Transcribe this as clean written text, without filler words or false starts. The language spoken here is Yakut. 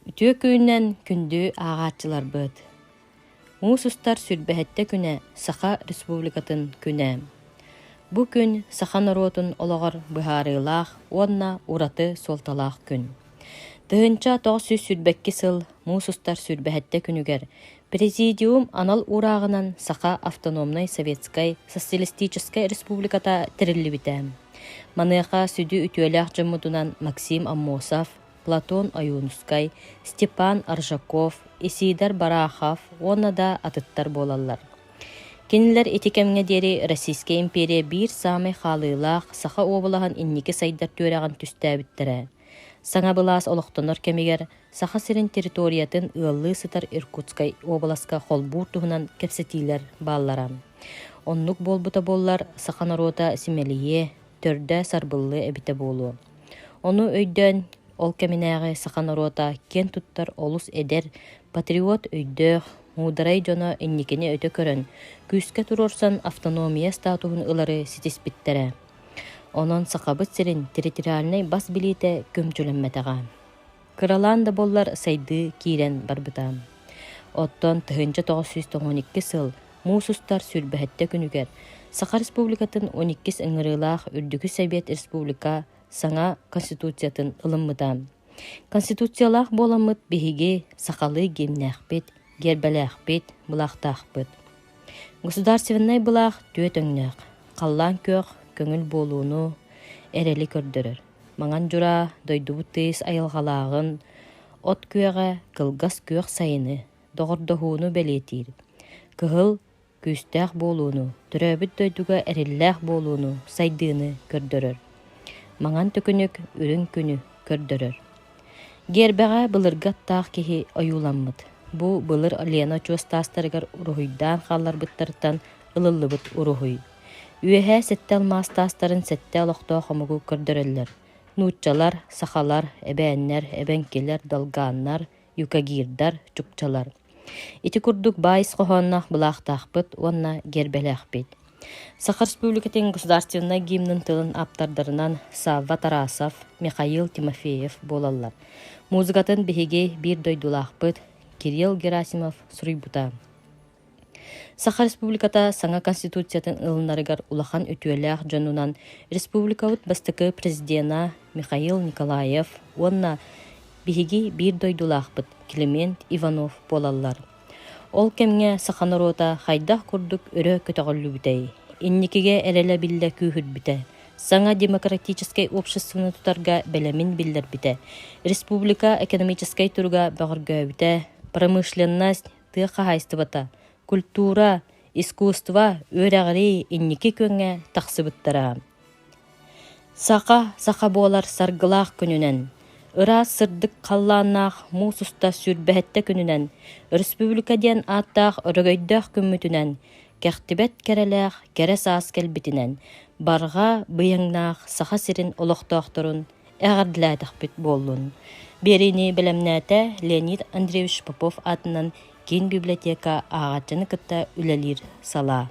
Үтүө күнүнэн күндү ааҕааччыларбыт! Муус устар сүүрбэһэттэ күнэ Саха Республикатын күнэ. Бу күн саха норуотун олоҕор быһаарыылаах уонна ураты суолталаах күн. 1922 сыл муус устар сүүрбэһэттэ күнүгэр Президиум анал уурааҕынан Саха Автономнай Советскай Социалистическай Республиката тэриллибитэ. Маныаха сүдү үтүөлээх дьоммутунан Максим Аммосов, Платон Ойуунускай, Степан Аржаков, Исидор Барахов уонна да атыттар буолаллар. Кинилэр ити кэмҥэ диэри Российскай империя биир саамай хаалыылаах Саха уобалаһын инники сайдар түөрэҕин түстээбиттэрэ. Саҥа былаас олохтонор кэмигэр Саха сирин территориятын ыаллыы сытар Иркутскай уобаласка холбуур туһунан кэпсэтиилэр бааллара. Оннук буолбута буоллар, саха норуота симэлийиэ, төрдө сарбыллыа эбитэ буолуо. Ону өйдөөн, ол кэминээҕи саха норуота киэн туттар олус эдэр, патриот өйдөөх, муударай дьоно инникини өтө көрөн, күүскэ туруорсан автономия статуһун ылары ситиспиттэрэ. Онон Сахабыт сирин территориальнай бас билиитэ көмчүлэммэтэҕэ. Кыралаан да буоллар сайдыы киирэн барбыта. Оттон 1992 сыл муус устар сүүрбэһэттэ күнүгэр Саха Республикатын 12 ыҥырыылаах Үрдүкү Сэбиэт Республика саҥа Конституциятын ылыммыта. Конституциялаах буоламмыт биһиги сахалыы гимнээхпит, гербэлээхпит, былаахтаахпыт. Государственнай былаах түөрт өҥнөөх: халлаан күөх, көҥүл буолууну, эрэли көрдөрөр. Маҥан дьураа дойдубут тыйыс айылҕалааҕын, от күөҕэ кылгас күөх сайыны, доҕордоһууну бэлиэтиир. Кыһыл күүстээх буолууну, төрөөбүт дойдуга эрэллээх буолууну, сайдыыны көрдөрөр. Маҥан төкүнүк үрүҥ күнү көрдөрөр. Гиэрбэҕэ былыргы аттаах киһи ойууламмыт. Бу былыр Лена очуос таастарыгар уруһуйдаан хаалларбыттарыттан ылыллыбыт уруһуй. Үөһээ сэттэ алмаас таастарын сэттэ олохтоох омугу көрдөрөллөр: нууччалар, сахалар, эбээннэр, эбэҥкилэр, долгааннар, юкагирдар, чукчалар. Ити курдук баай ис хоһоонноох былаахтаахпыт уонна гербэлээхпит. Саха Республикатын государственнай гимнын тылын ааптардарынан Савва Тарасов, Михаил Тимофеев буолаллар. Музыкатын биһиги биир дойдулаахпыт Кирилл Герасимов суруйбута. Саха Республиката саҥа Конституциятын ылынарыгар улахан үтүөлээх дьонунан республикабыт бастакы президена Михаил Николаев уонна биһиги биир дойдулаахпыт Климент Иванов буолаллар. Ол кэмҥэ саха норуота хайдах курдук өрө көтөҕүллүбүтэй, инникигэ эрэлэ биллэ күүһүрбүтэ, саҥа демократическай обществоны тутарга бэлэмин биллэрбитэ, республика экономическай туруга бөҕөргөөбүтэ, промышленность, тыа хаһаайыстыбата, культура, искусство, үөрэҕирии инники күөҥҥэ тахсыбыттара. Саха саха буолар саргылаах күнүнэн, ыраас сырдык халлааннаах муус уста сүүрбэһэттэ күнүнэн, өрөспүүбүлүкэ диэн ааттаах өрөгөйдөөх күммүтүнэн, кэхтибэт кэрэлээх кэрэ саас кэлбитинэн, барҕа быйаҥнаах Саха сирин олохтоохторун эҕэрдэлээтэхпит буоллун. Биэриини бэлэмнээтэ Леонид Андреевич Попов аатынан киин библиотека ааҕааччыны кытта үлэлиир салаа.